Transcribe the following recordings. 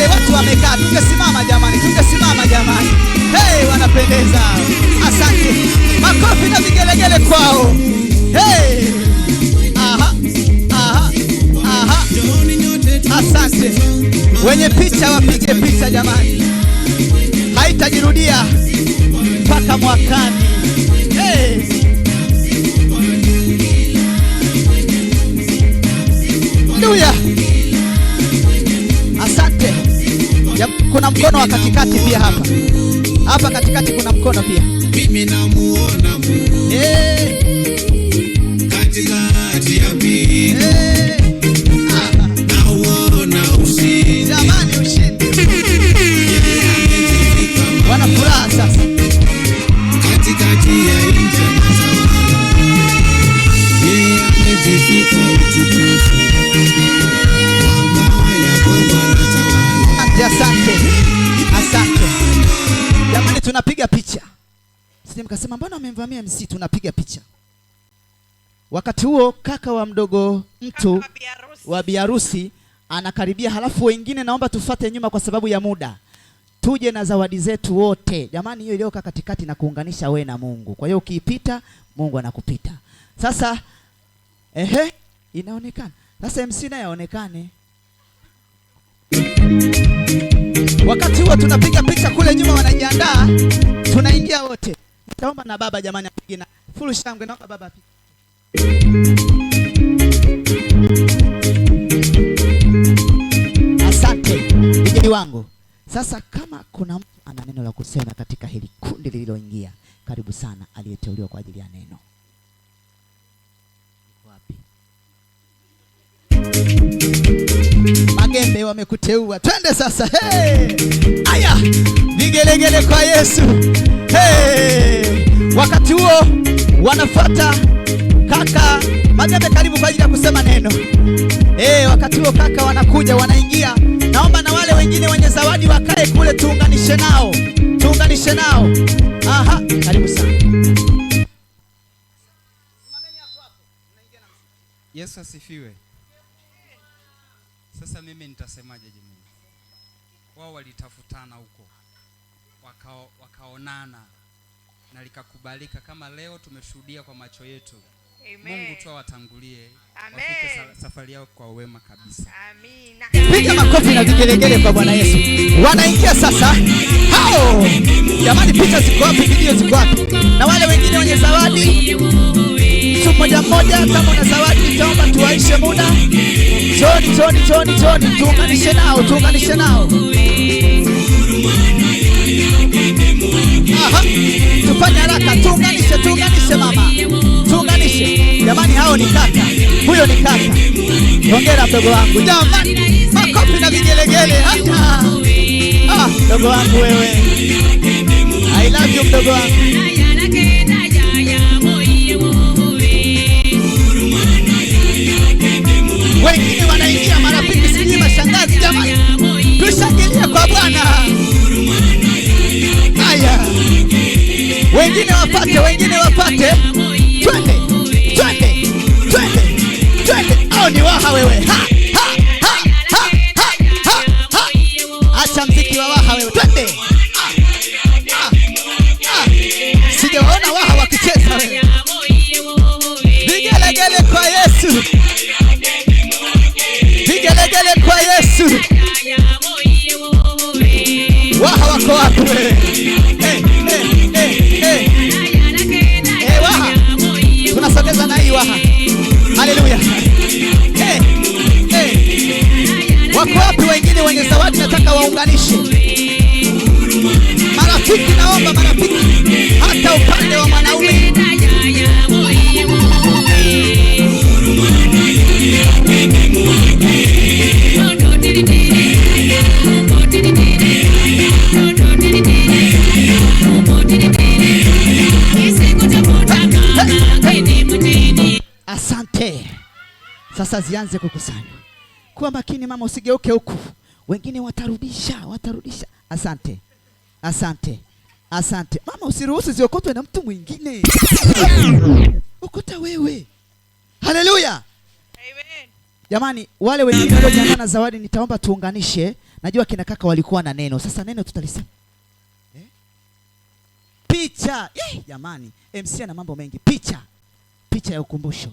vigelegele. Watu wamekaa, tungesimama jamani, tungesimama jamani. Hey, wanapendeza. Asante, makofi na vigelegele kwao. Hey. Aha, aha, aha. Asante. Wenye picha wapige picha jamani, haitajirudia mpaka mwakani. Hey. Haleluya. Asante. Kuna mkono wa katikati pia hapa. Hapa katikati kuna mkono pia. Mimi namuona Mungu katikati ya mbingu, Aha. nauona ushindi. Jamani, ushindi. Yeye amejivika Wana furaha sasa. katikati ya nchi anatawala. Yeye amejivika utukufu, kwamba Yakobo anatawala. Asante, asante. Asante. Jamani, tunapiga picha. Sije mkasema mbona wamemvamia MC, tunapiga picha. Wakati huo kaka wa mdogo mtu wa biharusi anakaribia, halafu wengine naomba tufate nyuma kwa sababu ya muda. Tuje na zawadi zetu wote. Jamani, hiyo iliyoka katikati na kuunganisha we na Mungu. Kwa hiyo ukiipita, Mungu anakupita. Sasa inaonekana. Sasa MC naye aonekane. Wakati huo tunapiga picha kule nyuma wanajiandaa, tunaingia wote. Nitaomba na baba jamani apige na full shangwe, naomba baba apige. Asante DJ wangu. Sasa kama kuna mtu ana neno la kusema katika hili kundi lililoingia, karibu sana aliyeteuliwa kwa ajili ya neno. Yuko wapi? Magembe wamekuteua. Twende sasa. Hey! Aya, vigelegele kwa Yesu. Hey! Wakati huo wanafuata kaka Magembe, karibu kwa ajili ya kusema neno. Hey, wakati huo kaka wanakuja wanaingia. Naomba na wale wengine wenye zawadi wakae kule, tuunganishe nao. Tuunganishe nao. Aha, karibu sana. Yesu asifiwe. Sasa mimi nitasemaje jamani? Wao walitafutana huko, wakaonana na likakubalika kama leo tumeshuhudia kwa macho yetu. Amen. Mungu tu awatangulie, Amen. wafike safari yao kwa wema kabisa. Amina. Piga makofi na vigelegele kwa Bwana Yesu. Wanaingia sasa. Hao! Jamani, picha ziko wapi? Video ziko wapi? Na wale wengine wenye zawadi, mtu mmoja mmoja, kama una zawadi nitaomba tuwaishe muda. Choni, choni, choni, choni, tuunganishe nao, tuunganishe nao. Aha. Tufanye haraka, tuunganishe, tuunganishe mama. Tuunganishe. Jamani, hao ni kaka. Huyo ni kaka. Hongera mdogo wangu. Jamani, makofi na vigelegele. Hata. Ah, mdogo wangu wewe. I love you mdogo wangu. Wengine wanaingia marafiki, sijui mashangazi. Jamani, tushangilie kwa Bwana. Haya, wengine wapate, wengine wapate. Twende, twende, twende, twende. Au ni waha wewe. Ha, ha, ha, ha, ha, ha, ha. Acha mziki wa waha wewe. Twende. Ah, ah, ah. Sijawaona waha wakicheza wewe. Vigelegele kwa Yesu. Vigelegele kwa Yesu. Waha wako wapi wewe? Eh, eh, eh, eh. Eh, waha. Tunasogeza na hii waha. Haleluya. Eh, eh. Wako wapi wengine wenye zawadi? Nataka waunganishe. Marafiki, naomba marafiki, hata upande wa mwanaume. Asante. Sasa zianze kukusanywa. Kuwa makini mama, usigeuke huku. Wengine watarudisha, watarudisha. Asante. Asante. Asante. Mama, usiruhusu ziokotwe na mtu mwingine. Okota wewe. Haleluya. Amen. Jamani, wale wengine waliojiandaa na zawadi nitaomba tuunganishe Najua kina kaka walikuwa na neno. Sasa neno tutalisema. Eh? Picha. Jamani, MC ana mambo mengi. Picha. Picha ya ukumbusho.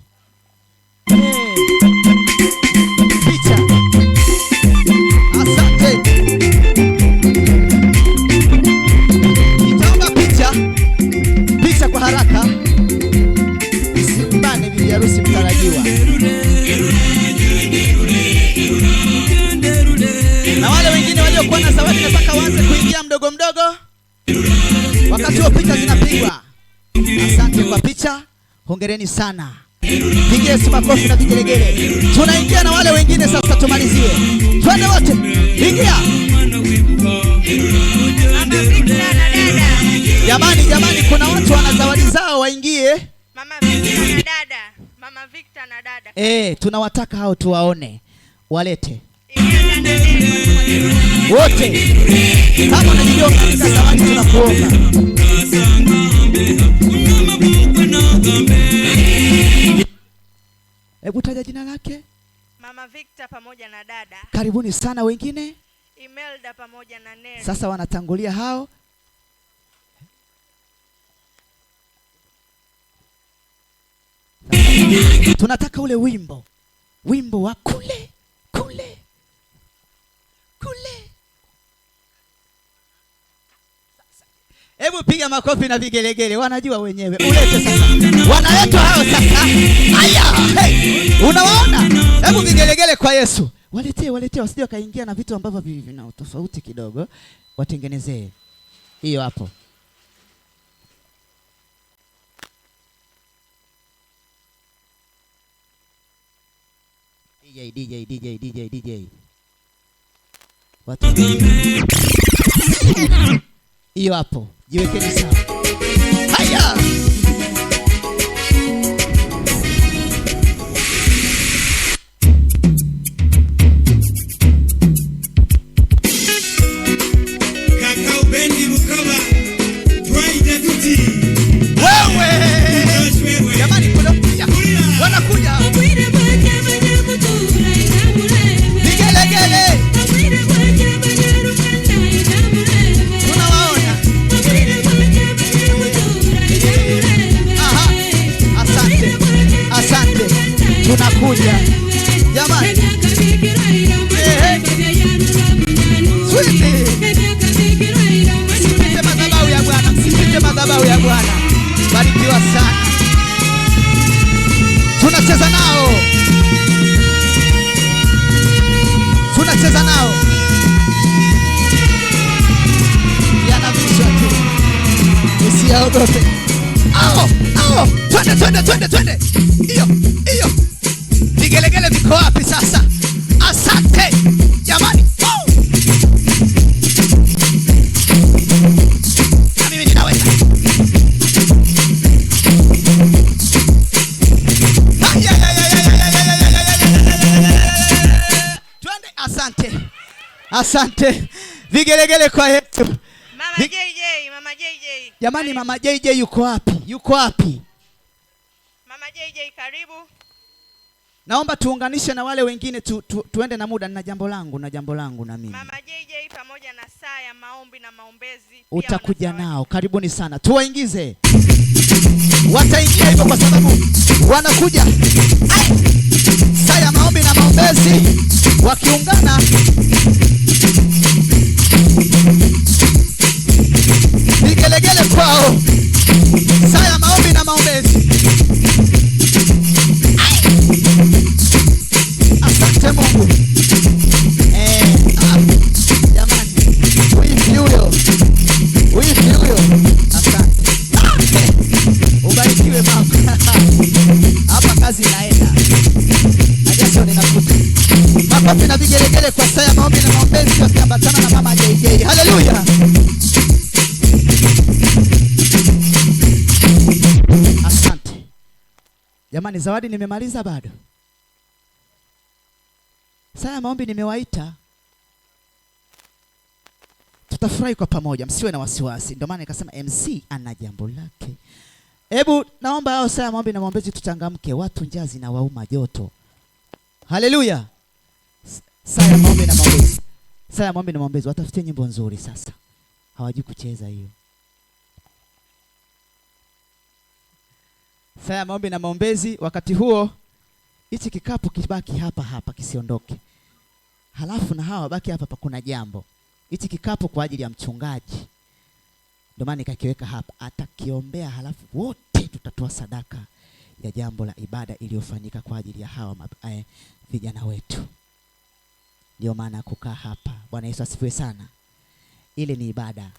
Picha. Asante. Nitaomba picha. Picha kwa haraka. Isimbane bibi harusi mtarajiwa. Na wale wengine waliokuwa na zawadi nataka waanze kuingia mdogo mdogo. Wakati huo picha zinapigwa. Asante kwa picha. Hongereni sana. Pigie Yesu makofi na vigelegele. Tunaingia na wale wengine sasa tumalizie. Twende wote. Ingia. Mama Victor na dada. Jamani, jamani, kuna watu wana zawadi zao waingie. Mama Victor na dada. Mama Victor na dada. Tunawataka hao tuwaone. Walete. Ingia dada Neri. Wote. Kama unajijua katika zawadi tunakuomba. Hebu taja jina lake. Mama Victor pamoja na dada. Karibuni sana wengine. Imelda pamoja na Neri. Sasa wanatangulia hao. Tunataka ule wimbo. Wimbo wa kule, kule, kule. Hebu piga makofi na vigelegele, wanajua wenyewe. Ulete sasa. Wanaletwa hao sasa. Aya, hey, unawaona? Hebu vigelegele kwa Yesu. Waletee, waletee, wasije wakaingia na vitu ambavyo vina utofauti kidogo. Watengenezee. Hiyo hapo. DJ, DJ, DJ, DJ, DJ. Watu. Hiyo hapo. Jiwekeni sawa. Haya. Kaka Ubendi Bukoba, twaita tuti. Wewe. Jamani, kuna pia. Wanakuja. Vigelegele. Tunawaona. Aha. Asante. Asante. Tunakuja. Jamani. Ehe. Switi. Msipite madhabahu ya Bwana. Msipite madhabahu ya Bwana. Barikiwa sana. Tunacheza nao. Tunacheza nao. Yanavishwa tu. Usiyaogope. Ao, ao. Twende, twende, twende, twende. Iyo, iyo. Vigelegele viko wapi sasa? Asante. Jamani. Woo! Na mimi ninaweza. Ay, ay, ay, ay, ay, ay, ay, ay, ay, ay, ay, ay, ay, ay. Twende, asante. Asante. Vigelegele kwa Yesu. Mama JJ, Mama JJ. Jamani, Mama JJ yuko wapi? Yuko wapi? Mama JJ karibu. Naomba tuunganishe na wale wengine tuende na muda. Nina jambo langu, na jambo langu na mimi. Mama JJ pamoja na saa ya maombi na maombezi pia utakuja wanasawadi. nao. Karibuni sana. Tuwaingize. Wataingia hivyo kwa sababu wanakuja. Ai! Saa ya maombi na maombezi wakiungana. Vigelegele kwao. Saa ya maombi na maombezi. Ai! Asante Mungu. Jamani, wifi huyo. Wifi huyo. Asante. Ubarikiwe mama. Hapa kazi inaenda. Ajaso ninakuta. Makofi na vigelegele kwa saa ya maombi na maombezi wakiambatana na Mama JJ. Haleluya. Asante. Jamani, zawadi nimemaliza bado? Saa ya maombi nimewaita. Tutafurahi kwa pamoja, msiwe na wasiwasi. Ndio maana nikasema MC ana jambo lake. Hebu naomba hao saa ya maombi na maombezi tuchangamke. Watu njaa zinawauma joto. Haleluya. Saa ya maombi na maombezi. Saa ya maombi na maombezi, watafutie nyimbo nzuri sasa. Hawajui kucheza hiyo. Saa ya maombi na maombezi, wakati huo hichi kikapu kibaki hapa hapa kisiondoke. Halafu na hawa wabaki hapa hapa, kuna jambo. Hichi kikapu kwa ajili ya mchungaji. Ndio maana nikakiweka hapa. Atakiombea halafu wote tutatoa sadaka ya jambo la ibada iliyofanyika kwa ajili ya hawa vijana wetu. Ndio maana kukaa hapa. Bwana Yesu asifiwe sana. Ile ni ibada.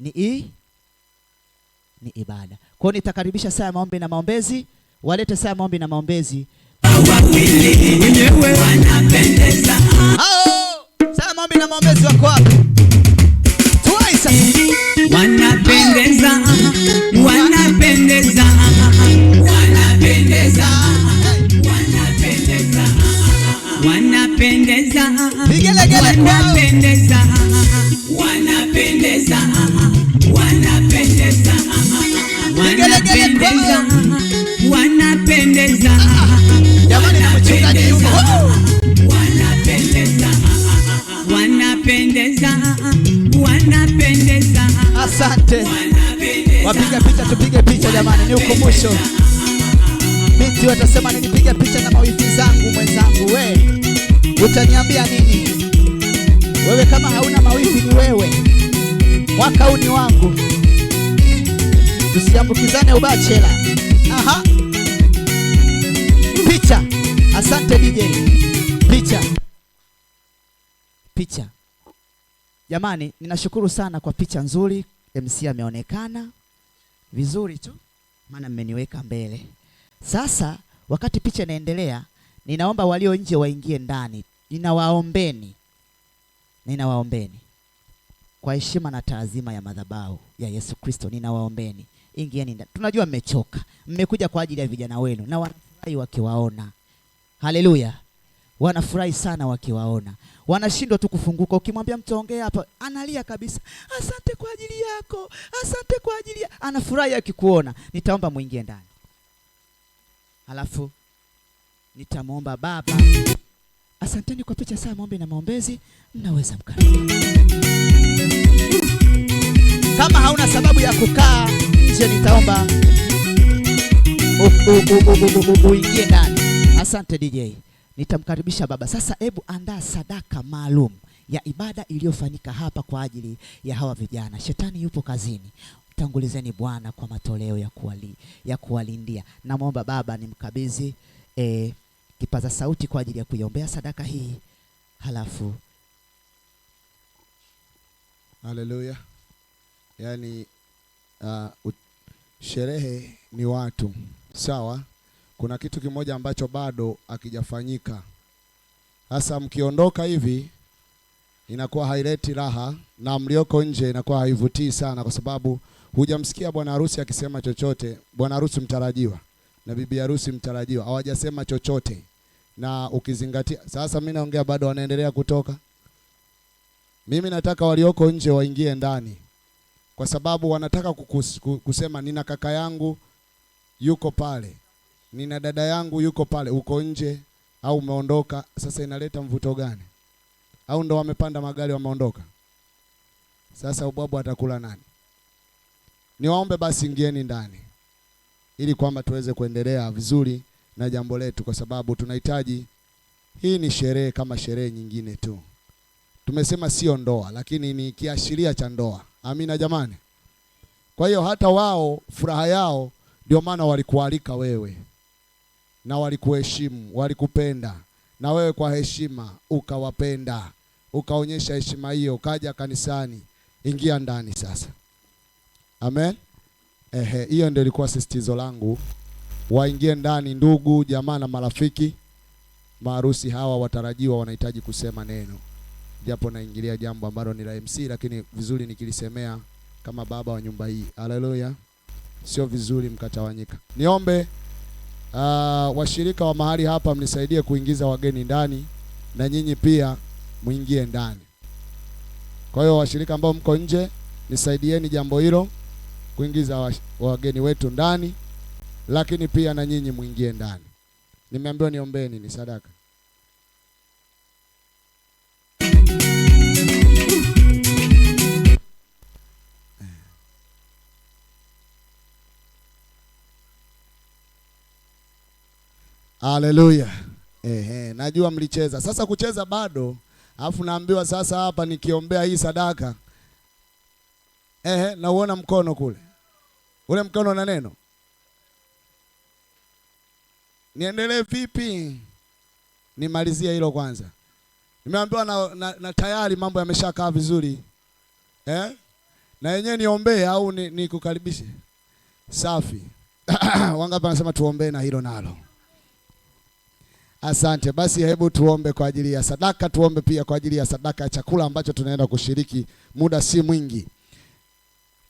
Ni ibada. Kwa hiyo nitakaribisha saa ya maombi na maombezi. Walete saa ya maombi na maombezi. Wenyewe wanapendeza. Hao, saa ya maombi na maombezi wako wapi? Tuwai sasa. Wanapendeza, wanapendeza, wanapendeza, wanapendeza, wanapendeza, Vigelegele kwao. wanapendeza, wanapendeza, wanapendeza, Vigelegele kwao. wanapendeza, Jamani, na mchungaji yuko. wanapendeza, wanapendeza, wanapendeza, Asante. Wapiga picha, tupige picha jamani, ni ukumbusho. Binti watasema nilipiga picha na mawifi zangu. Mwenzangu we, utaniambia nini? Wewe kama hauna mawifi ni wewe. Mwaka huu ni wangu. Tusiambukizane ubachela. Aha. Picha. Asante DJ. Picha. Picha. Jamani, ninashukuru sana kwa picha nzuri. MC ameonekana vizuri tu, maana mmeniweka mbele. Sasa wakati picha inaendelea, ninaomba walio nje waingie ndani. Ninawaombeni. Ninawaombeni. Kwa heshima na taazima ya madhabahu ya Yesu Kristo, ninawaombeni. Ingieni ndani. Tunajua mmechoka. Mmekuja kwa ajili ya vijana wenu na wanafurahi wakiwaona. Haleluya. Wanafurahi sana wakiwaona. Wanashindwa tu kufunguka. Ukimwambia mtu ongea hapa, analia kabisa. Asante kwa ajili yako. Asante kwa ajili ya-. Anafurahi akikuona. Nitaomba muingie ndani. Halafu nitamuomba Baba. Asanteni kwa picha saa maombi na maombezi, mnaweza mkarudi. Kama hauna sababu ya kukaa nje, nitaomba uingie ndani. Asante DJ. Nitamkaribisha Baba. Sasa hebu andaa sadaka maalum ya ibada iliyofanyika hapa kwa ajili ya hawa vijana. Shetani yupo kazini. Tangulizeni Bwana kwa matoleo ya kuwalindia. Namwomba Baba nimkabidhi kipaza sauti kwa ajili ya kuiombea sadaka hii. Halafu Haleluya. Yaani, sherehe ni watu. Sawa? Kuna kitu kimoja ambacho bado hakijafanyika. Sasa mkiondoka hivi inakuwa haileti raha, na mlioko nje inakuwa haivutii sana, kwa sababu hujamsikia bwana harusi akisema chochote. Bwana harusi mtarajiwa na bibi harusi mtarajiwa hawajasema chochote, na ukizingatia sasa mimi naongea bado wanaendelea kutoka. Mimi nataka walioko nje waingie ndani, kwa sababu wanataka kusema nina kaka yangu yuko pale, nina dada yangu yuko pale. Uko nje au umeondoka? Sasa inaleta mvuto gani? Au ndo wamepanda magari wameondoka? Sasa ubwabu atakula nani? Niwaombe basi ingieni ndani ili kwamba tuweze kuendelea vizuri na jambo letu, kwa sababu tunahitaji. Hii ni sherehe kama sherehe nyingine tu. Tumesema sio ndoa, lakini ni kiashiria cha ndoa. Amina jamani. Kwa hiyo hata wao furaha yao, ndio maana walikualika wewe na walikuheshimu, walikupenda, na wewe kwa heshima ukawapenda, ukaonyesha heshima hiyo, ukaja kanisani. Ingia ndani sasa. Amen. Ehe, hiyo ndio ilikuwa sisitizo langu. Waingie ndani ndugu, jamaa na marafiki. Maharusi hawa watarajiwa wanahitaji kusema neno. Japo naingilia jambo ambalo ni la MC, lakini vizuri nikilisemea kama baba wa nyumba hii. Haleluya. Sio vizuri mkatawanyika. Niombe washirika wa mahali hapa mnisaidie kuingiza wageni ndani, na nyinyi pia muingie ndani. Kwa hiyo washirika ambao mko nje, nisaidieni jambo hilo, kuingiza wageni wetu ndani, lakini pia na nyinyi muingie ndani. Nimeambiwa niombeni ni sadaka. Haleluya. Ehe, najua mlicheza. Sasa kucheza bado, alafu naambiwa sasa hapa nikiombea hii sadaka. Ehe, nauona mkono kule. Ule mkono na neno. Niendelee vipi? Nimalizie hilo kwanza. Nimeambiwa na tayari mambo yameshakaa vizuri. Eh? Na yenyewe niombee au nikukaribishe? Safi. Wangapi wanasema tuombee na hilo nalo? Asante. Basi hebu tuombe kwa ajili ya sadaka, tuombe pia kwa ajili ya sadaka ya chakula ambacho tunaenda kushiriki muda si mwingi.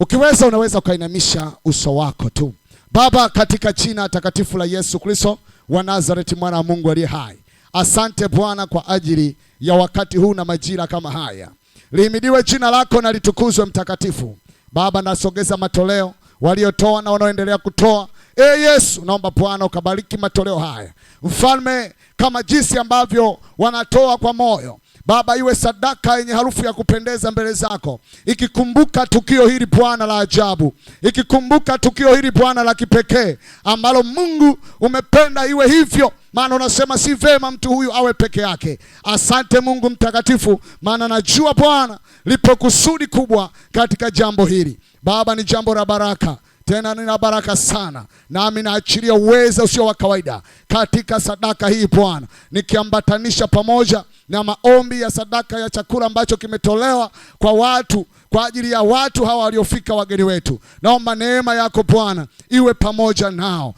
Ukiweza unaweza ukainamisha uso wako tu. Baba, katika jina takatifu la Yesu Kristo wa Nazareti, mwana wa Mungu aliye hai, asante Bwana kwa ajili ya wakati huu na majira kama haya. Lihimidiwe jina lako na litukuzwe mtakatifu. Baba, nasogeza matoleo waliotoa na wanaoendelea kutoa. Yesu, naomba Bwana ukabariki matoleo haya. Mfalme, kama jinsi ambavyo wanatoa kwa moyo, Baba, iwe sadaka yenye harufu ya kupendeza mbele zako, ikikumbuka tukio hili Bwana la ajabu, ikikumbuka tukio hili Bwana la kipekee ambalo Mungu umependa iwe hivyo, maana unasema si vema mtu huyu awe peke yake. Asante Mungu mtakatifu, maana najua Bwana lipo kusudi kubwa katika jambo hili. Baba, ni jambo la baraka, tena nina baraka sana, nami naachilia uwezo usio wa kawaida katika sadaka hii Bwana, nikiambatanisha pamoja na maombi ya sadaka ya chakula ambacho kimetolewa kwa watu, kwa ajili ya watu hawa waliofika, wageni wetu. Naomba neema yako Bwana iwe pamoja nao,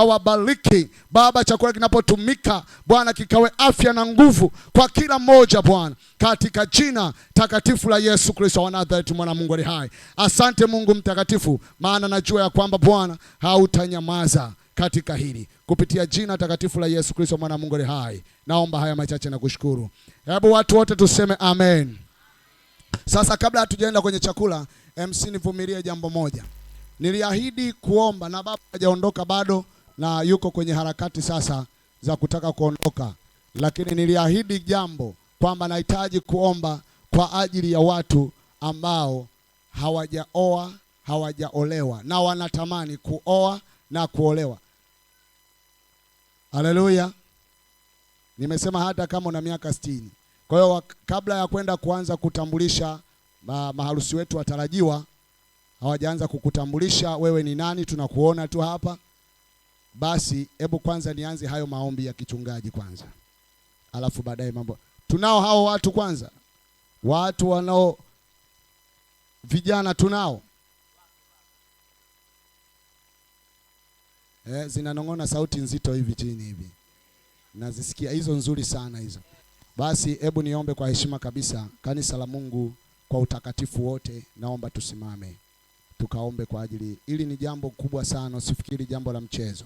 ikawabariki Baba. Chakula kinapotumika Bwana kikawe afya na nguvu kwa kila mmoja Bwana, katika jina takatifu la Yesu Kristo wa Nazareti, mwana Mungu aliye hai. Asante Mungu mtakatifu, maana najua ya kwamba Bwana hautanyamaza katika hili. Kupitia jina takatifu la Yesu Kristo mwana Mungu aliye hai, naomba haya machache na kushukuru. Hebu watu wote tuseme amen. Sasa kabla hatujaenda kwenye chakula, MC nivumilie jambo moja. Niliahidi kuomba na baba hajaondoka bado na yuko kwenye harakati sasa za kutaka kuondoka. Lakini niliahidi jambo kwamba nahitaji kuomba kwa ajili ya watu ambao hawajaoa, hawajaolewa na wanatamani kuoa na kuolewa. Haleluya. Nimesema hata kama una miaka 60. Kwa hiyo kabla ya kwenda kuanza kutambulisha maharusi wetu watarajiwa, hawajaanza kukutambulisha wewe ni nani, tunakuona tu hapa. Basi hebu kwanza nianze hayo maombi ya kichungaji kwanza, alafu baadaye mambo. Tunao hao watu kwanza, watu wanao, vijana tunao. Zinanong'ona sauti nzito hivi chini hivi, nazisikia hizo nzuri sana hizo. Basi hebu niombe kwa heshima kabisa, kanisa la Mungu kwa utakatifu wote, naomba tusimame tukaombe kwa ajili. Ili ni jambo kubwa sana, usifikiri jambo la mchezo.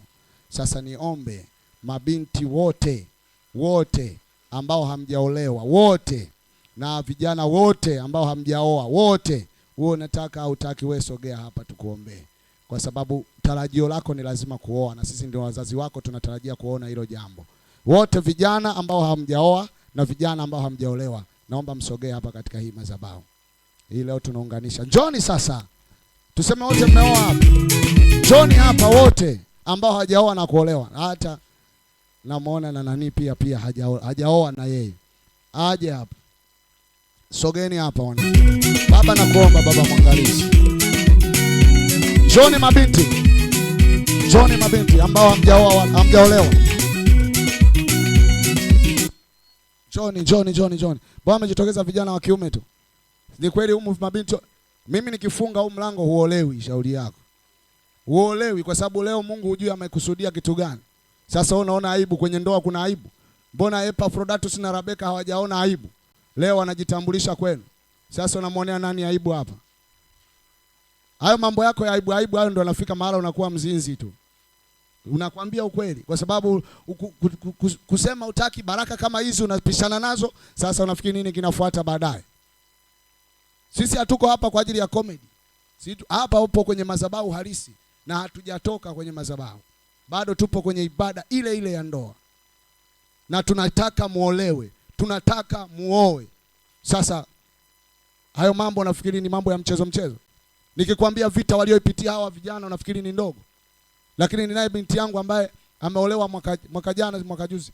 Sasa niombe mabinti wote, wote ambao hamjaolewa, wote na vijana wote ambao hamjaoa, wote, wewe unataka au hutaki, wewe sogea hapa tukuombee. Kwa sababu tarajio lako ni lazima kuoa, na sisi ndio wazazi wako, tunatarajia kuona hilo jambo. Wote vijana ambao hamjaoa na vijana ambao hamjaolewa, naomba msogee hapa katika hii madhabahu. Hii leo tunaunganisha. Njoni sasa. Tuseme wote mmeoa hapa. Njoni hapa wote ambao hajaoa na kuolewa. Hata namuona na nani pia hajaoa na yeye. Aje hapa. Sogeni hapa wana. Baba nakuomba, baba mwangalizi. Njoni mabinti. Njoni mabinti ambao hamjaoa, hamjaolewa. Njoni, njoni, njoni, njoni. Bwana amejitokeza vijana wa kiume tu. Ni kweli humu mabinti, mimi nikifunga huu mlango huolewi, shauri yako. Huolewi kwa sababu leo Mungu hujui amekusudia kitu gani. Sasa wewe unaona aibu kwenye ndoa, kuna aibu. Mbona Epafroditus na Rebeka hawajaona aibu? Leo wanajitambulisha kwenu. Sasa unamuonea nani aibu hapa? Hayo mambo yako ya aibu aibu hayo ndio yanafika mahala unakuwa mzinzi tu. Unakwambia ukweli kwa sababu kusema utaki baraka kama hizi unapishana nazo. Sasa unafikiri nini kinafuata baadaye? Sisi hatuko hapa kwa ajili ya comedy. Sisi hapa upo kwenye madhabahu halisi na hatujatoka kwenye madhabahu. Bado tupo kwenye ibada ile ile ya ndoa. Na tunataka muolewe, tunataka muoe. Sasa hayo mambo nafikiri ni mambo ya mchezo mchezo. Nikikwambia vita walioipitia hawa vijana unafikiri ni ndogo. Lakini ninaye binti yangu ambaye Ameolewa mwaka jana, mwaka juzi.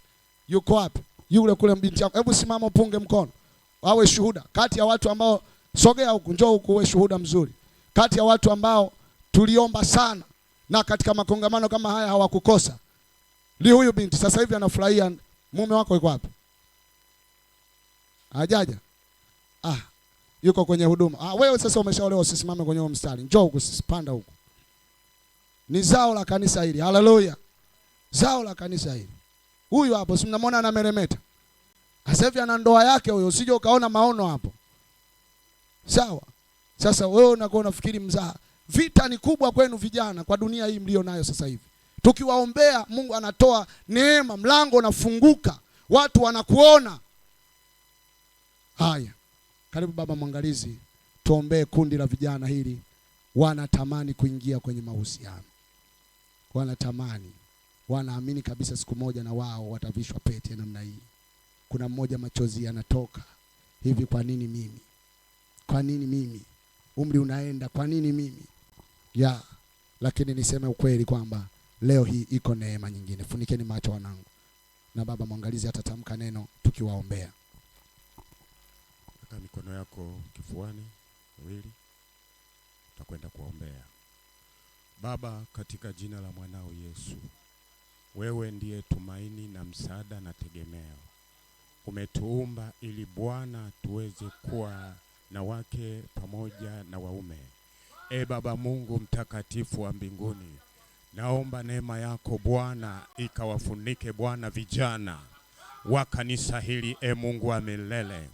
Yuko wapi? Yule kule binti yako. Hebu simama upunge mkono. Awe shuhuda. Kati ya watu ambao, sogea huku, njoo huku uwe shuhuda mzuri. Kati ya watu ambao tuliomba sana na katika makongamano kama haya hawakukosa. Ni huyu binti sasa hivi anafurahia. Mume wako yuko wapi? Hajaja? Ah, yuko kwenye huduma. Ah, wewe sasa umeshaolewa, usisimame kwenye huo mstari. Njoo huku, panda huku. Ni zao la kanisa hili. Haleluya. Zao la kanisa hili. Huyu hapo si mnamwona anameremeta. Sasa hivi ana ndoa yake huyo, usije ukaona maono hapo. Sawa? Sasa wewe unakuwa unafikiri mzaha. Vita ni kubwa kwenu vijana kwa dunia hii mlio nayo sasa hivi. Tukiwaombea Mungu anatoa neema, mlango unafunguka, watu wanakuona. Haya. Karibu baba mwangalizi, tuombee kundi la vijana hili. Wanatamani kuingia kwenye mahusiano. Wanatamani, wanaamini kabisa siku moja na wao watavishwa pete namna hii. Kuna mmoja machozi yanatoka. Hivi kwa nini mimi? Kwa nini mimi? Umri unaenda, kwa nini mimi? Ya, lakini niseme ukweli kwamba leo hii iko neema nyingine. Funikeni macho wanangu. Na baba mwangalizi atatamka neno tukiwaombea. Weka mikono yako kifuani miwili. Tutakwenda kuwaombea. Baba, katika jina la mwanao Yesu, wewe ndiye tumaini na msaada na tegemeo. Umetuumba ili Bwana tuweze kuwa na wake pamoja na waume. E Baba Mungu mtakatifu wa mbinguni, naomba neema yako Bwana ikawafunike Bwana vijana wa kanisa hili, e Mungu wa milele,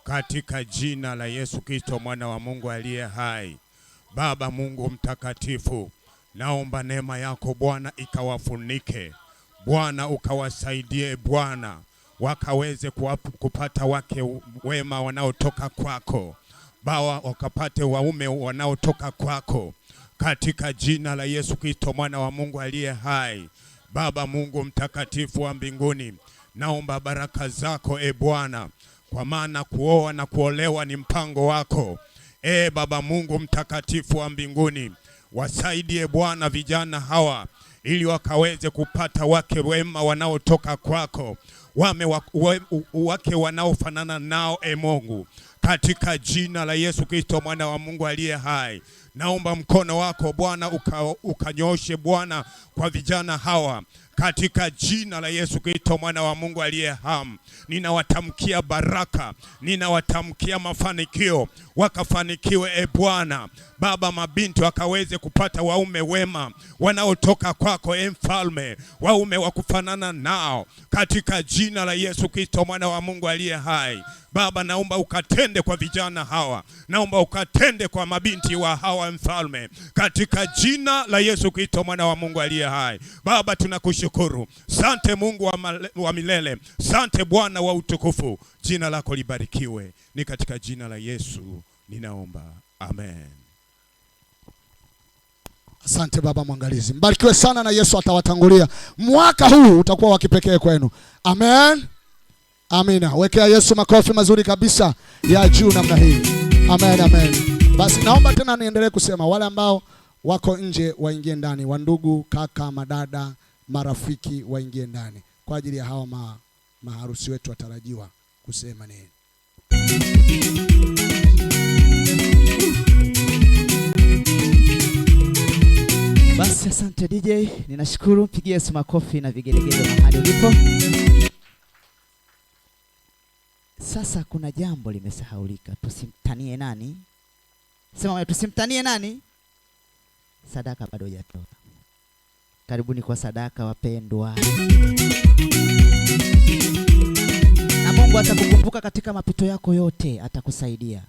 katika jina la Yesu Kristo mwana wa Mungu aliye hai. Baba Mungu mtakatifu, naomba neema yako Bwana ikawafunike Bwana, ukawasaidie Bwana, wakaweze kupata wake wema wanaotoka kwako, bawa wakapate waume wanaotoka kwako, katika jina la Yesu Kristo mwana wa Mungu aliye hai. Baba Mungu mtakatifu wa mbinguni, naomba baraka zako e Bwana, kwa maana kuoa na kuolewa ni mpango wako. E Baba Mungu mtakatifu wa mbinguni, wasaidie Bwana vijana hawa ili wakaweze kupata wake wema wanaotoka kwako, wake wanaofanana nao e Mungu, katika jina la Yesu Kristo mwana wa Mungu aliye hai. Naomba mkono wako Bwana ukanyoshe Bwana kwa vijana hawa, katika jina la Yesu Kristo mwana wa Mungu aliye hai. Ninawatamkia baraka, ninawatamkia mafanikio, wakafanikiwe e Bwana. Baba, mabinti wakaweze kupata waume wema wanaotoka kwako e Mfalme, waume wa kufanana nao, katika jina la Yesu Kristo mwana wa Mungu aliye hai. Baba, naomba ukatende kwa vijana hawa, naomba ukatende kwa mabinti wa hawa Mfalme, katika jina la Yesu Kristo mwana wa Mungu aliye hai. Baba, tunakushukuru. Sante Mungu wa milele, sante Bwana wa utukufu, jina lako libarikiwe. Ni katika jina la Yesu ninaomba, amen. Asante baba mwangalizi, mbarikiwe sana na Yesu atawatangulia. Mwaka huu utakuwa wa kipekee kwenu. Amen. Amina. Wekea Yesu makofi mazuri kabisa ya juu namna hii. Amen, amen. Basi naomba tena niendelee kusema wale ambao wako nje waingie ndani, wandugu, kaka, madada, marafiki waingie ndani kwa ajili ya hawa maharusi wetu watarajiwa kusema nini. Basi asante DJ, ninashukuru. Pigie Yesu makofi na vigelegele mahali ulipo. Sasa kuna jambo limesahaulika. Tusimtanie nani? Sema wewe, tusimtanie nani? Sadaka bado hujatoa. Karibuni kwa sadaka wapendwa. Na Mungu atakukumbuka katika mapito yako yote, atakusaidia.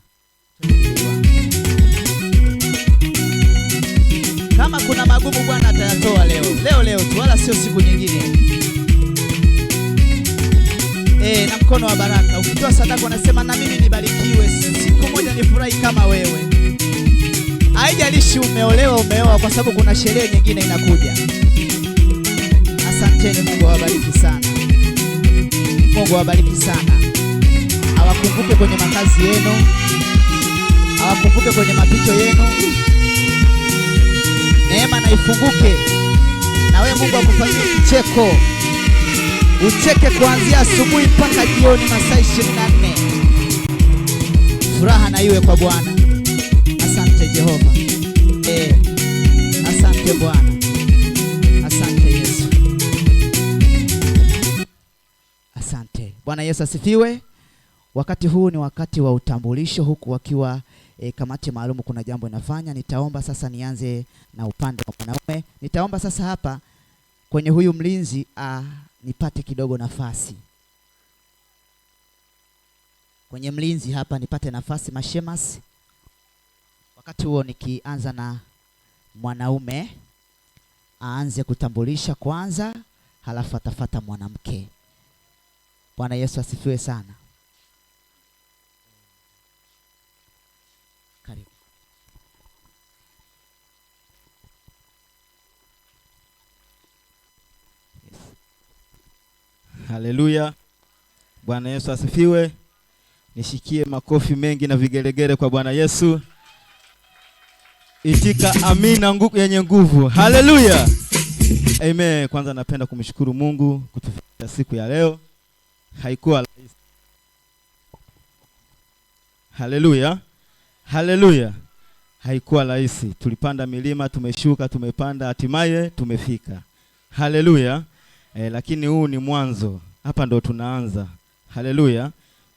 Kama kuna magumu Bwana atayatoa leo. Leo leo tu, wala sio siku nyingine. Na mkono wa baraka. Ukitoa sadaka unasema na mimi nibarikiwe, siku moja nifurahi kama wewe. Haijalishi umeolewa umeoa, kwa sababu kuna sherehe nyingine inakuja. Asanteni, Mungu awabariki sana. Mungu awabariki sana. Awakumbuke kwenye makazi yenu, awakumbuke kwenye mapito yenu. Neema na ifunguke. Na wewe Mungu akufanyie kicheko. Ucheke kuanzia asubuhi mpaka jioni, masaa 24. Furaha na iwe kwa Bwana. Asante Jehova. Asante Bwana. Asante Yesu. Asante. Bwana Yesu asifiwe. Wakati huu ni wakati wa utambulisho, huku wakiwa kamati maalum kuna jambo inafanya. Nitaomba sasa nianze na upande wa mwanaume. Nitaomba sasa hapa kwenye huyu mlinzi nipate kidogo nafasi. Kwenye mlinzi hapa nipate nafasi mashemas. Wakati huo nikianza na mwanaume aanze kutambulisha kwanza, halafu atafata mwanamke. Bwana Yesu asifiwe sana. Karibu. Yes. Haleluya. Bwana Yesu asifiwe. Nishikie makofi mengi na vigelegele kwa Bwana Yesu. Itika amina yenye nguvu. Haleluya. Amen. Kwanza napenda kumshukuru Mungu kutufikisha siku ya leo. Haikuwa rahisi. Haleluya. Haleluya. Haikuwa rahisi. Tulipanda milima, tumeshuka, tumepanda, hatimaye tumefika. Haleluya. Lakini huu ni mwanzo. Hapa ndo tunaanza. Haleluya.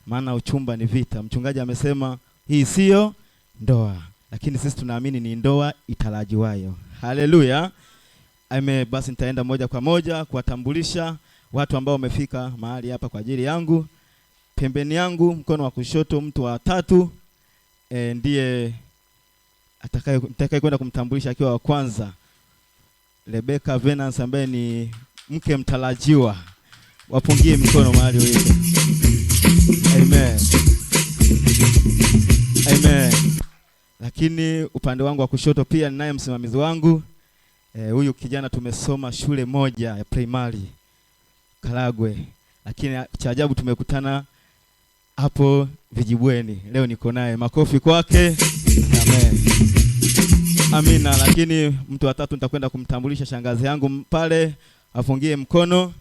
Maana uchumba ni vita. Mchungaji amesema hii sio ndoa, lakini sisi tunaamini ni ndoa itarajiwayo. Haleluya. Amen. Basi nitaenda moja kwa moja kuwatambulisha watu ambao wamefika mahali hapa kwa ajili yangu. Pembeni yangu mkono wa kushoto, mtu wa tatu ndiye atakaye kwenda kumtambulisha akiwa wa kwanza, Rebecca Venance ambaye ni mke mtarajiwa. Wapungie mikono mahali ulipo. Amen. Amen. Lakini upande wangu wa kushoto pia ninaye msimamizi wangu. Huyu kijana tumesoma shule moja ya primary Karagwe. Lakini cha ajabu tumekutana hapo Vijibweni. Leo niko naye. Makofi kwake. Amen. Amina. Lakini mtu wa tatu nitakwenda kumtambulisha shangazi yangu pale, afungie mkono.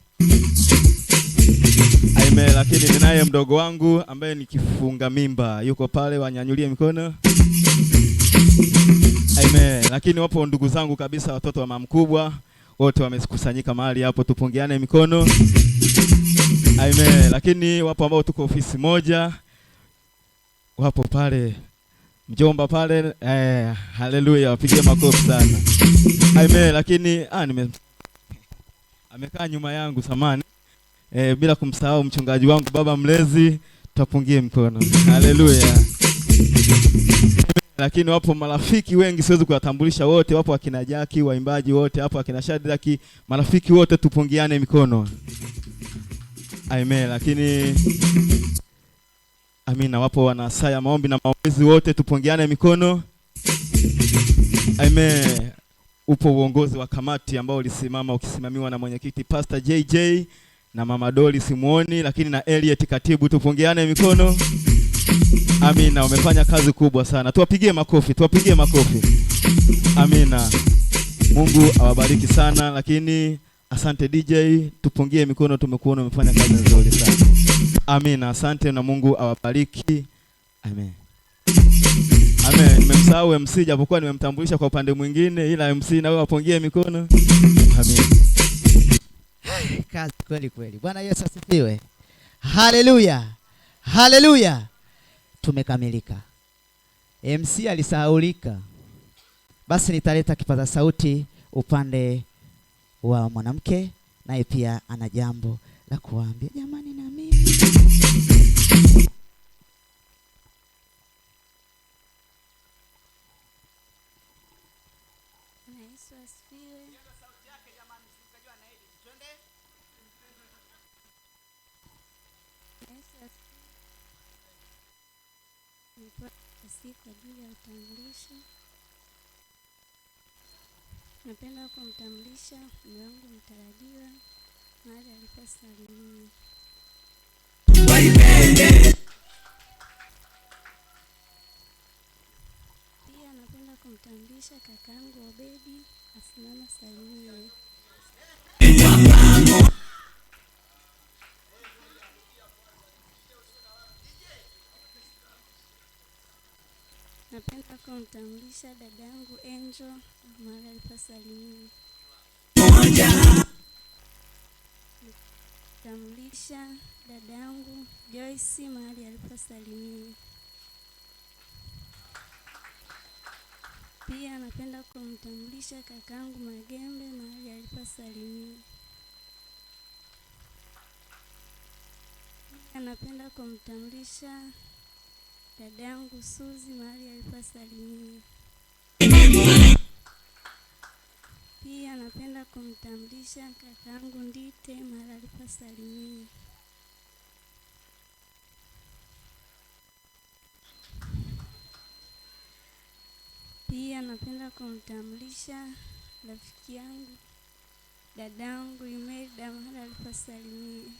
Amen. Lakini ninaye mdogo wangu ambaye ni kifunga mimba, yuko pale, wanyanyulie mikono. Amen. Lakini wapo ndugu zangu kabisa, watoto wa mama mkubwa, wote wamekusanyika mahali hapo, tupungiane mikono. Amen. Lakini wapo ambao tuko ofisi moja, wapo pale mjomba pale, haleluya, wapigie makofi sana. Amen. Lakini amekaa nyuma yangu samani. Bila kumsahau mchungaji wangu baba mlezi, tupungie mkono. Haleluya. Lakini wapo marafiki wengi siwezi kuwatambulisha wote, wapo akina Jaki, waimbaji wote hapo, akina Shadraki, marafiki wote tupungiane mikono. Amen. Lakini amina, wapo wana saa ya maombi na maombezi wote tupungiane mikono. Amen. Upo uongozi wa kamati ambao ulisimama ukisimamiwa na mwenyekiti Pastor JJ na Mama Doli simuoni, lakini na Elliot katibu, tupungiane mikono. Amina, umefanya kazi kubwa sana. Tuwapigie makofi, tuwapigie makofi. Amina. Mungu awabariki sana. Lakini asante DJ, tupungie mikono, tumekuona umefanya kazi nzuri sana. Amina, asante na Mungu awabariki. Amen. Amen. Nimemsahau MC japokuwa nimemtambulisha kwa upande mwingine, ila MC na wewe wapungie mikono. Amen. Kazi kweli kweli. Bwana Yesu asifiwe. Haleluya. Haleluya. Tumekamilika. MC alisahaulika. Basi nitaleta kipaza sauti upande wa mwanamke, naye pia ana jambo la kuambia. Jamani, na mimi Bwana Yesu asifiwe. Yesu asifiwe. Nimepewa nafasi kwa ajili ya utambulisho. Napenda kumtambulisha mume wangu mtarajiwa mahali aliposalimia. Pia napenda kumtambulisha kakaangu Obedi asimame salimie. Napenda kumtambulisha dada yangu Angel mahali aliposalimia. Tambulisha dada yangu Joyce mahali aliposalimia. Pia napenda kumtambulisha kakangu Magembe mahali aliposalimia. Pia napenda kumtambulisha dada yangu Suzi mahali aliposalimia. Pia napenda kumtambulisha kakangu Ndite mahali aliposalimia. Pia napenda kumtambulisha rafiki yangu dadangu Imelda mahali aliposalimia.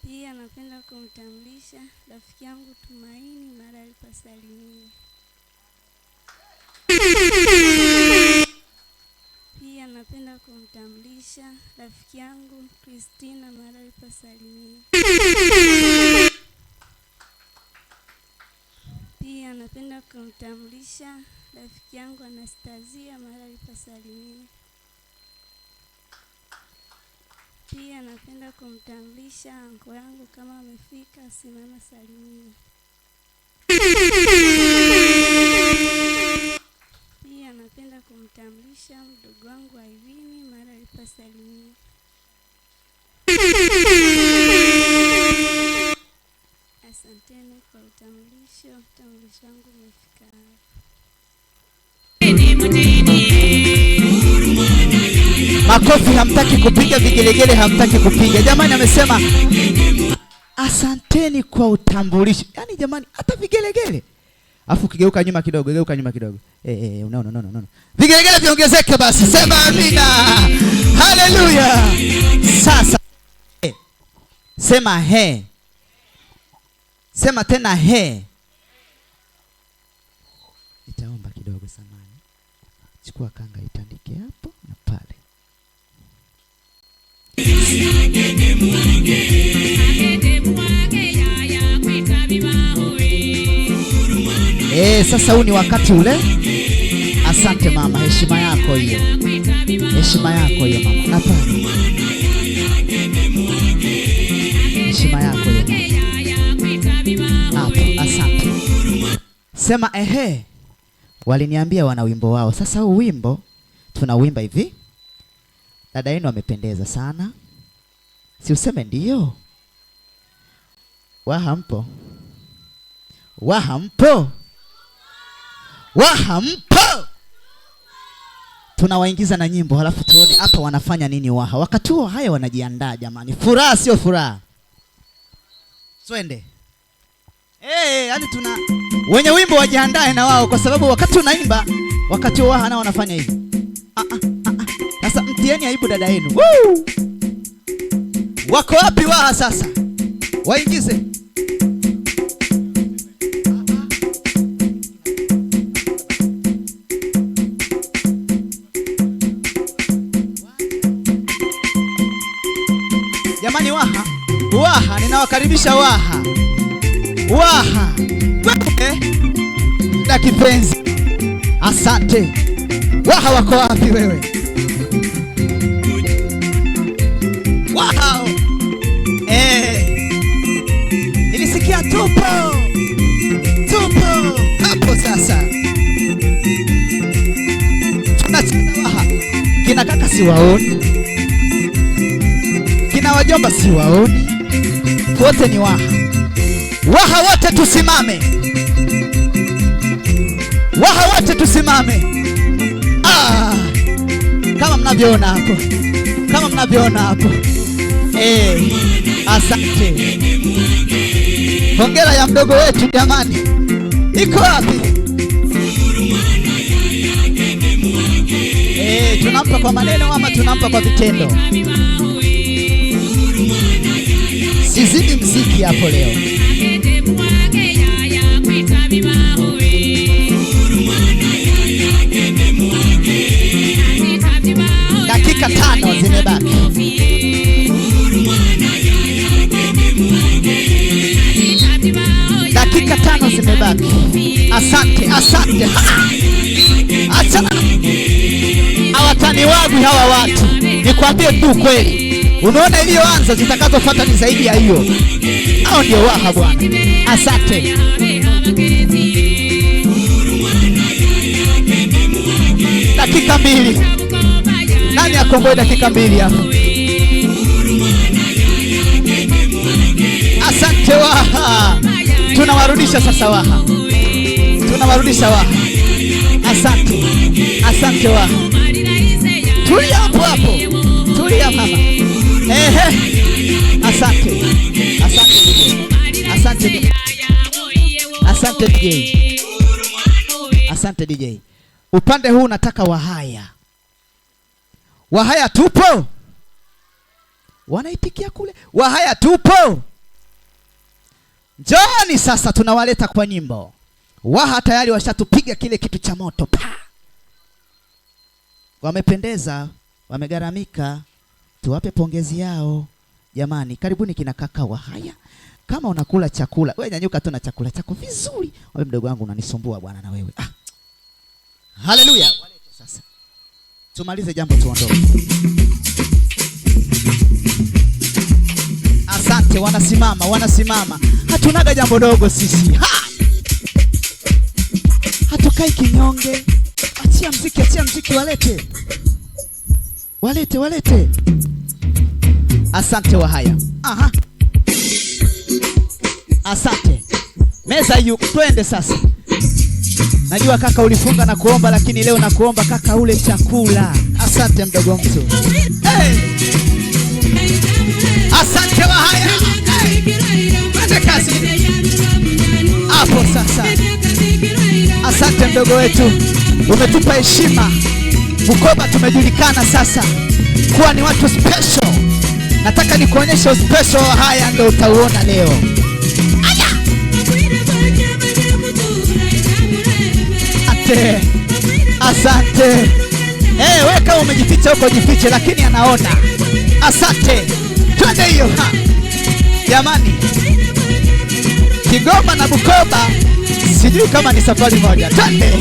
Pia napenda kumtambulisha rafiki yangu Tumaini mahali aliposalimia. Pia napenda kumtambulisha rafiki yangu Christina mahali aliposalimia. Pia napenda kumtambulisha rafiki yangu Anastasia mahali aliposalimia. Pia napenda kumtambulisha anko yangu kama amefika, simama salimia. Pia napenda kumtambulisha mdogo wangu Irene mahali aliposalimia. Asanteni kwa utambulisho. Utambulisho wangu umefika hapa. Makofi hamtaki kupiga, vigelegele hamtaki kupiga. Jamani, amesema asanteni kwa utambulisho. Yaani jamani, hata vigelegele. Afu ukigeuka nyuma kidogo, geuka nyuma kidogo. No, no, no, no. Vigelegele viongezeke basi. Sema amina. Haleluya. Sasa sema he. Sema tena he. Nitaomba kidogo samani. Chukua kanga itandike hapo na pale. Sasa huu ni wakati ule. Asante mama, heshima yako hiyo. Heshima yako hiyo mama. Na pale. Heshima yako hiyo mama. Hapo, asante. Sema ehe. Waliniambia wana wimbo wao. Sasa huu wimbo tunauimba hivi. Dada yenu amependeza sana. Si useme ndio? Waha mpo? Waha mpo? Waha mpo? Tunawaingiza na nyimbo halafu tuone hapa wanafanya nini waha. Wakati huo haya wanajiandaa jamani. Furaha sio furaha. Twende. Yaani tuna wenye wimbo wajiandae na wao, kwa sababu wakati unaimba, wakati huo waha nao wanafanya hivi. Sasa mtieni aibu dada yenu. Woo! Wako wapi waha sasa? Waingize. Jamani waha, waha, ninawakaribisha waha. Waha. Wewe na kipenzi. Asante. Waha wako wapi wewe? Wow. Nilisikia tupo. Tupo hapo sasa. Tunacheza waha. Kina kaka siwaoni. Kina wajomba siwaoni. Wote ni waha. Waha wote tusimame. Waha wote tusimame. Kama mnavyoona hapo. Kama mnavyoona hapo. Asante. Hongera ya mdogo wetu jamani. Iko wapi? Tunampa kwa maneno ama tunampa kwa vitendo? Sizidi mziki hapo leo. zimebaki. Asante, asante. Achana hawatani wagwi hawa watu. Nikwambie tu kweli. Unaona iliyoanza, zitakazofuata ni zaidi ya hiyo. Hao ndio Waha bwana. Asante. Dakika 2. Nani akomboe dakika 2 hapo? Asante Waha. Tunawarudisha sasa Waha. Tunawarudisha Waha. Asante. Asante Waha. Tulia hapo hapo. Tulia mama. Ehe. Asante. Asante DJ. Asante DJ. Asante DJ. Asante DJ. Upande huu nataka Wahaya. Wahaya tupo? Wanaipikia kule. Wahaya tupo? Njooni sasa, tunawaleta kwa nyimbo. Waha tayari washatupiga kile kitu cha moto. Pa! Wamependeza, wamegaramika. Tuwape pongezi yao. Jamani, karibuni kina kaka Wahaya. Kama unakula chakula, wewe nyanyuka tu na chakula chako vizuri. Wewe mdogo wangu unanisumbua bwana na wewe. Ah. Haleluya. Walete sasa. Tumalize jambo tuondoke. Asante, wanasimama, wanasimama. Hatunaga jambo dogo sisi. Ha! Hatukai kinyonge. Achia mziki walete. Walete, walete. Asante Wahaya. Aha. Asante. Meza hiyo, twende sasa. Najua kaka ulifunga na kuomba, lakini leo nakuomba kaka ule chakula. Asante mdogo mtu. Hey! Asante Wahaya. Hey! Twende kazi. Hapo sasa. Asante mdogo wetu. Umetupa heshima. Bukoba tumejulikana sasa kuwa ni watu special. Nataka nikuonyeshe special wa Haya, ndio utauona leo. Aya! Asante. Asante. Wewe kama umejificha huko jifiche, lakini anaona. Asante. Twende hiyo. Jamani, Kigoma na Bukoba sijui kama ni safari moja. Twende.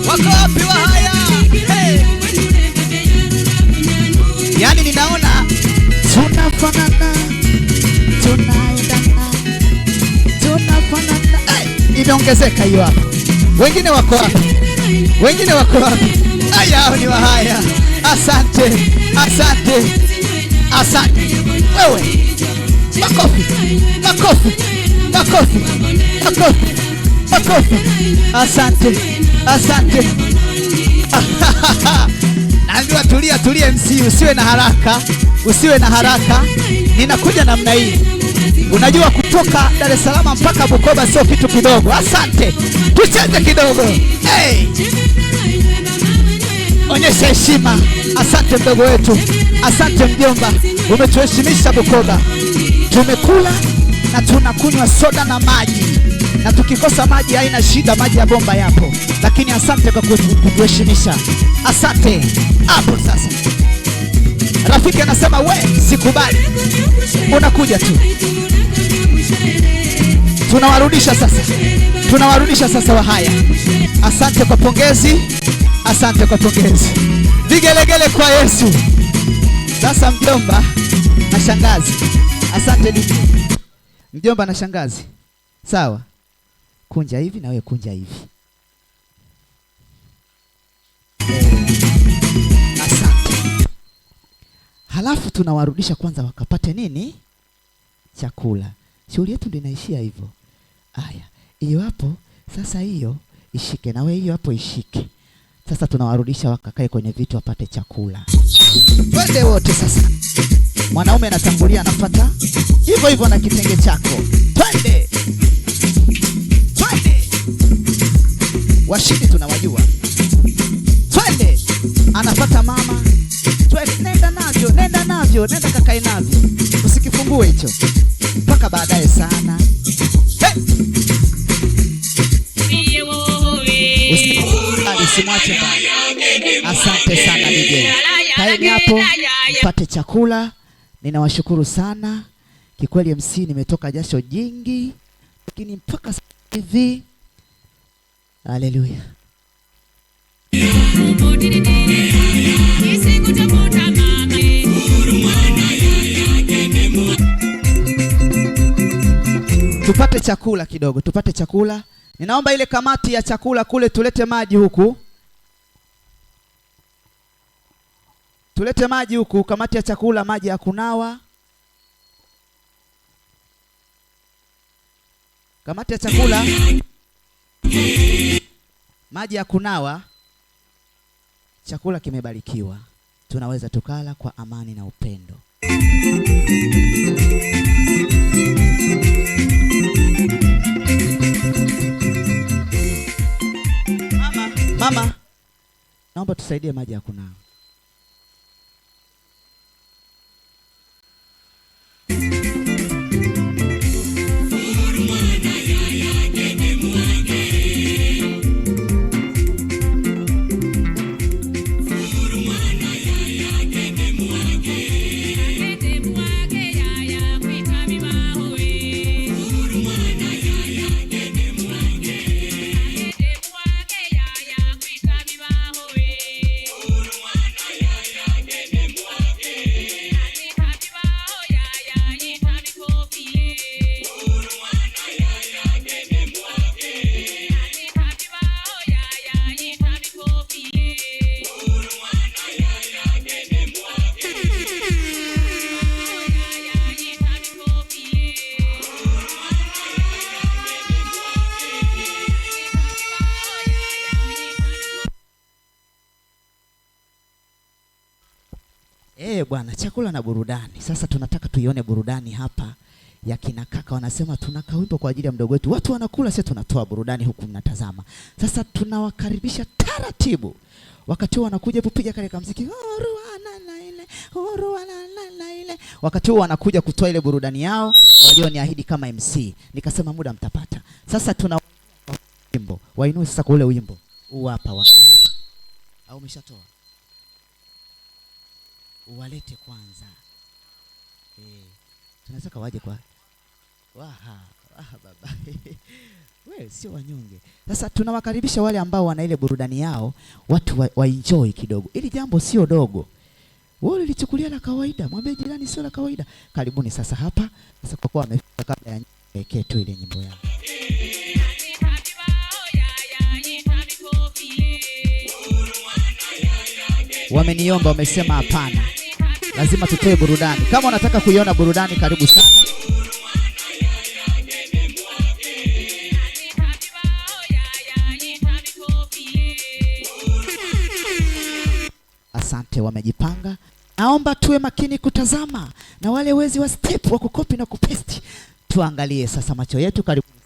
Wako wapi Wahaya? Hey. Yaani ninaona tunafanana, tunaendana, tunafanana. Hey, imeongezeka hiyo hapa. Wengine wako wapi? Wengine wako wapi? Haya, hao ni Wahaya. Asante, asante, asante. Wewe, makofi, makofi, makofi, makofi, makofi. Asante, asante. Naambiwa tulia, tulia MC, usiwe na haraka, usiwe na haraka. Ninakuja namna hii. Unajua kutoka Dar es Salaam mpaka Bukoba sio kitu kidogo. Asante. Tucheze kidogo. Hey! Onyesha heshima. Asante mdogo wetu. Asante mjomba. Umetuheshimisha Bukoba. Tumekula na tunakunywa soda na maji. Na tukikosa maji haina shida, maji ya bomba yapo. Lakini asante kwa kutuheshimisha. Asante. Hapo sasa. Rafiki anasema we sikubali. Unakuja tu. Tunawarudisha sasa. Tunawarudisha sasa Wahaya. Asante kwa pongezi. Asante kwa pongezi. Vigelegele kwa Yesu. Sasa mjomba na shangazi. Asante DJ. Mjomba na shangazi. Sawa. Kunja hivi na wewe kunja hivi. Asante. Halafu tunawarudisha kwanza wakapate nini? Chakula. Shughuli yetu ndio inaishia hivyo. Aya, hiyo hapo sasa, hiyo ishike na wewe, hiyo hapo ishike. Sasa tunawarudisha wakakae kwenye vitu wapate chakula. Twende wote sasa. Mwanaume anatangulia, anafuata hivyo hivyo na kitenge chako. Twende. Twende. Washindi tunawajua. Twende. Anafuata mama. Twende, nenda navyo, nenda navyo, nenda kakae navyo. Usikifungue hicho mpaka baadaye sana. Hey! Usimwache mbali. Asante sana DJ. Kaeni hapo mpate chakula. Ninawashukuru sana. Kikweli MC nimetoka jasho jingi. Lakini mpaka sasa hivi, haleluya. Tupate chakula kidogo, tupate chakula. Ninaomba ile kamati ya chakula kule tulete maji huku. Tulete maji huku, kamati ya chakula, maji ya kunawa. Kamati ya chakula, maji ya kunawa. Chakula kimebarikiwa, tunaweza tukala kwa amani na upendo. Mama, mama, naomba tusaidie maji ya kunawa. Bwana, chakula na burudani. Sasa tunataka tuione burudani hapa ya kina kaka. Wanasema tuna kawimbo kwa ajili ya mdogo wetu. Watu wanakula, sisi tunatoa burudani huku mnatazama. Sasa tunawakaribisha taratibu. Wakati wanakuja, hebu piga kale kamuziki. Wakati huo wanakuja kutoa ile burudani yao walioniahidi kama MC. Nikasema muda mtapata. Sasa tuna wimbo. Wainue sasa kwa ule wimbo. Huu hapa wa hapa. Au umeshatoa? Walete kwanza. Tunataka waje kwa waha, waha baba. Wewe sio wanyonge. Sasa tunawakaribisha wale ambao wana ile burudani yao, watu wa enjoy kidogo. Ili jambo sio dogo. Wewe ulichukulia la kawaida, mwambie jirani sio la kawaida. Karibuni sasa hapa. Sasa kwa kuwa amefika kabla ya wekee tu ile nyimbo yao. Wameniomba, wamesema hapana, lazima tutoe burudani. Kama unataka kuiona burudani, karibu sana. Asante, wamejipanga. Naomba tuwe makini kutazama, na wale wezi wa step wa kukopi na kupesti, tuangalie sasa macho yetu. Karibu.